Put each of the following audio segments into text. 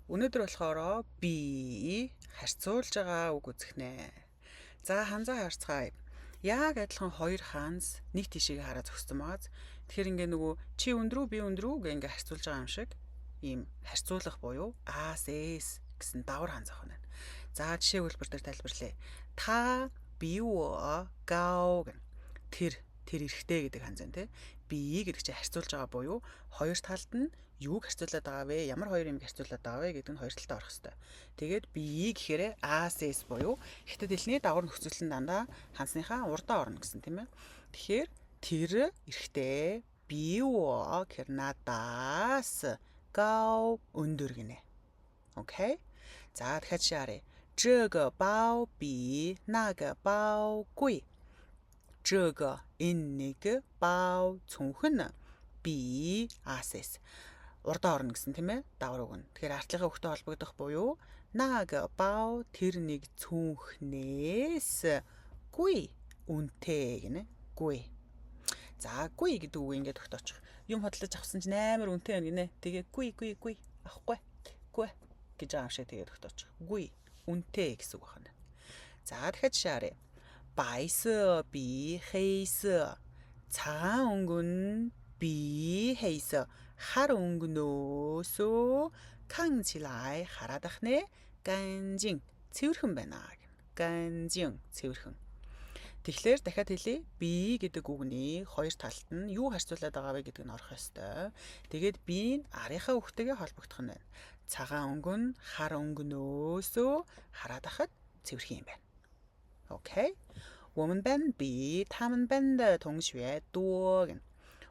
Өнөөдөр болохоор би харьцуулж байгаа үг үзэх нэ. За ханзаа харцгаая. Яг адилхан хоёр ханз нэг тишийг хараа зогссон байгааз. Тэгэхээр ингээ нөгөө чи өндрүү би өндрүү гэх ингээ харьцуулж байгаа юм шиг ийм харьцуулах буюу аас эс гэсэн давар ханз ах байна. За жишээ өгүүлбэр дээр тайлбарлая. Та би гao гэн. Тэр тэр эрэгтэй гэдэг ханз байна те. Би гэдэг чинь харьцуулж байгаа буюу хоёр талд нь юуг харьцуулаад байгаа вэ? Ямар хоёр юмыг харьцуулаад байгаа вэ гэдэг нь хоёр талдаа орох хэвээр. Тэгээд би гэхээр аас эс буюу хятад хэлний дагавар нөхцөл нь дандаа хансныхаа урдаа орно гэсэн тийм ээ. Тэгэхээр тэр эрэгтэй би гэхээр надаас гao өндөр гинэ. Окей. За дахиад жишээ харъя. 这个包比那个包贵。这个энэ нэг包цүнхэн би асэс урдаа орно гэсэн тийм ээ давар үг нь. Тэгэхээр артлынхаа үгтэй холбогдох буюу наг бао тэр нэг цүнхнээс гүй үнэтэй гинэ. Гүй. За гүй гэдэг үг ингээд тогтоочих. Юм хөдөлж авсан чинь амар үнэтэй байна гинэ. Тэгээ гүй гүй гүй авахгүй. Гүй гэж байгаа юм шиг тэгээ тогтоочих. Гүй үнэтэй гэсэн үг байна. За дахиад жишээ харъя. 白色比黑色 цагаан өнгө нь би 黑色 хар өнгөнөөсөө 看起来 хараад ах нэ 干净 цэвэрхэн байна гэнэ. 干净 цэвэрхэн. Тэгэхээр дахиад хэлье. Би гэдэг үгний хоёр талд нь юу харьцуулаад байгаа вэ гэдэг нь орох ёстой. Тэгээд би нь арынхаа үгтэйгээ холбогдох нь байна. Цагаан өнгө нь хар өнгөнөөсөө хараад ахад цэвэрхэн юм байна. Окей. 我们班比他们班的同学多гэнэ.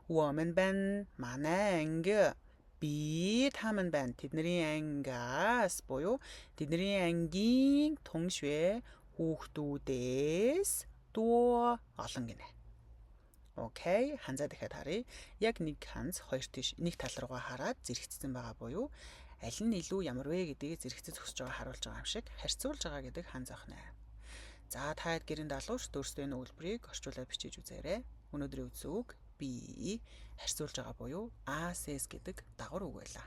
我们班 манай анги би 他们班 тэдний ангиас буюу тэдний ангийн 同学 хүүхдүүдээс 多 олон гинэ. Окей, ханзаа дахиад харъя. Яг нэг ханз хоёр тийш нэг тал руугаа хараад зэрэгцсэн байгаа буюу аль нь илүү ямар вэ гэдгийг зэрэгцэж зогсож байгаа харуулж байгаа юм шиг харьцуулж байгаа гэдэг ханз ах нэ. За та хэд гэрийн даалгаварт өөрсдөө энэ өгүүлбэрийг орчуулаад бичиж үзээрэй. Өнөөдрийн үздсэн үг би харьцуулж байгаа буюу ас эс гэдэг дагавар үг байлаа.